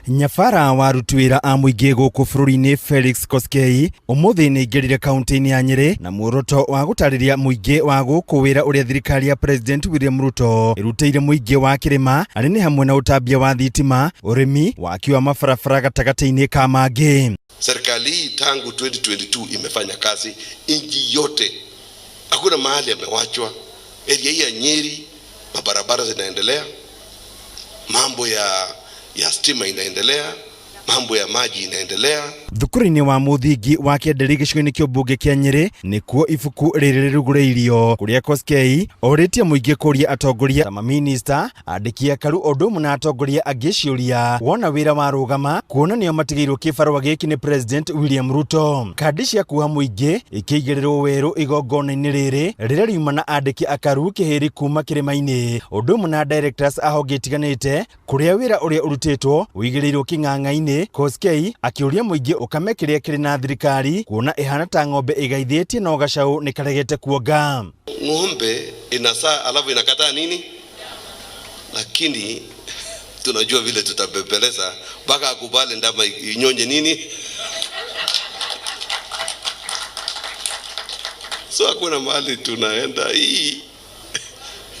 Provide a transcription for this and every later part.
Nyabara wa aruti wĩra a mũingĩ gũkũ bũrũri-inĩ Felix Koskei ũmũthĩ nĩ aingĩrire kaunti-inĩ ya Nyĩrĩ na muoroto wa gũtarĩria mũingĩ wa gũkũ wĩra ũrĩa thirikari ya President William Ruto ĩrutĩire mũingĩ wa kĩrĩma arĩ nĩ hamwe na ũtambia wa thitima, ũrĩmi, waki wa mabarabara gatagatĩ-inĩ ka mangĩ. Serikali hii tangu 2022 imefanya kazi nchi yote, hakuna mahali amewachwa. Area hii ya Nyeri mabarabara zinaendelea, mambo ya stima inaendelea, mambo ya maji inaendelea. Thukuru-inĩ wa mũthingi wa Kĩenderi gĩcigo-inĩ kĩa ũmbunge kĩa Nyĩrĩ nĩkuo ibuku rĩrĩ rĩrugũrĩirio kũrĩa Koskei orĩtie mũingĩ kũria atongoria ta maminista, andĩki akaru o ũndũ ũmwe na atongoria angĩ ciũria wona wĩra warũgama kuona nĩo matigĩirwo kĩbarũa gĩkĩ nĩ President William Ruto. Kandi cia kuoha mũingĩ ikĩigĩrĩrwo werũ igongona-inĩ rĩrĩ rĩrĩa riuma na andĩki akaru kĩhĩri kuma kĩrĩma-inĩ ũndũ ũmwe na directors a honge itiganĩte kũrĩa wĩra ũrĩa ũrutĩtwo ũigĩrĩirwo kĩng'ang'a-inĩ. Koskei akĩũria mũingĩ ũkame kĩrĩa kĩrĩ na thirikari kuona ĩhana ta ng'ombe ĩgaithĩtie no gacaũ nĩ karegete kuonga. Ng'ombe inazaa alafu inakataa nini? Lakini tunajua vile tutabembeleza mpaka akubali ndama inyonye nini? So hakuna mahali tunaenda hii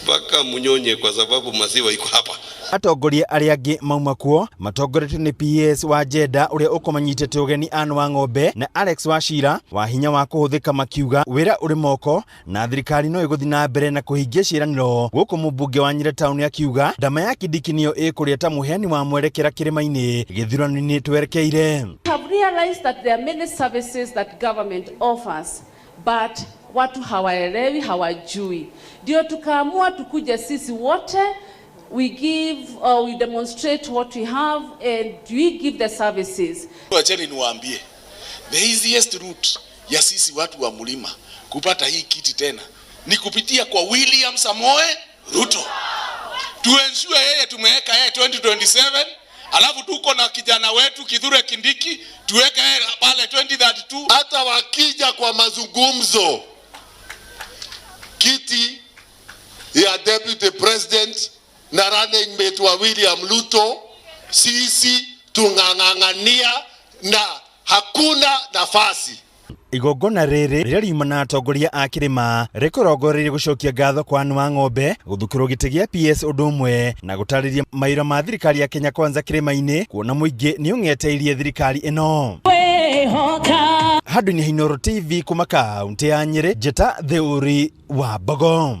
mpaka mnyonye, kwa sababu maziwa iko hapa. Atongoria arĩa angĩ mauma kuo matongoretio nĩ PS wa Jenda ũrĩa ũkũmanyitĩte ũgeni Anne wa Ng'ombe na Alex Wachira wa hinya wa kũhũthĩka makiuga wĩra ũrĩ moko na thirikari no ĩgũthiĩ na mbere na kũhingia ciĩranĩro. Gũkũ mũmbunge wa Nyĩrĩ Town akiuga ndama ya Kindiki nĩyo ĩkũrĩa ta mũheani wa mwerekera kĩrĩma-inĩ gĩthurano-inĩ twerekeire. We have realized that there are many services that government offers, but watu hawaelewi, hawajui. Ndio tukaamua tukuje sisi wote, we give or we demonstrate what we have and we give the services. Wacheni niwaambie, the easiest route ya sisi watu wa mlima kupata hii kiti tena ni kupitia kwa William Samoei Ruto. Tuensure yeye tumeweka yeye 2027, alafu tuko na kijana wetu Kithure Kindiki tuweke yeye pale 2032. Hata wakija kwa mazungumzo, kiti ya deputy president na running mate wa William Ruto, sisi tung'ang'ania na hakuna nafasi. Igongona rĩrĩ rĩrĩa riuma na atongoria a kĩrĩma rĩkũrongoreirie gũcokia ngatho kwa Anne wa Ng'ombe gũthukĩrwo gĩtĩ gĩa PS ũndũ ũmwe na gũtarĩria maira ma thirikari ya Kenya Kwanza kĩrĩma-inĩ kuona mũingĩ nĩ ũng'eteirie thirikari ĩno. Handũ-inĩ ha Inooro TV kuma kaunti ya Nyĩrĩ, njĩta Theuri wa Mbogo.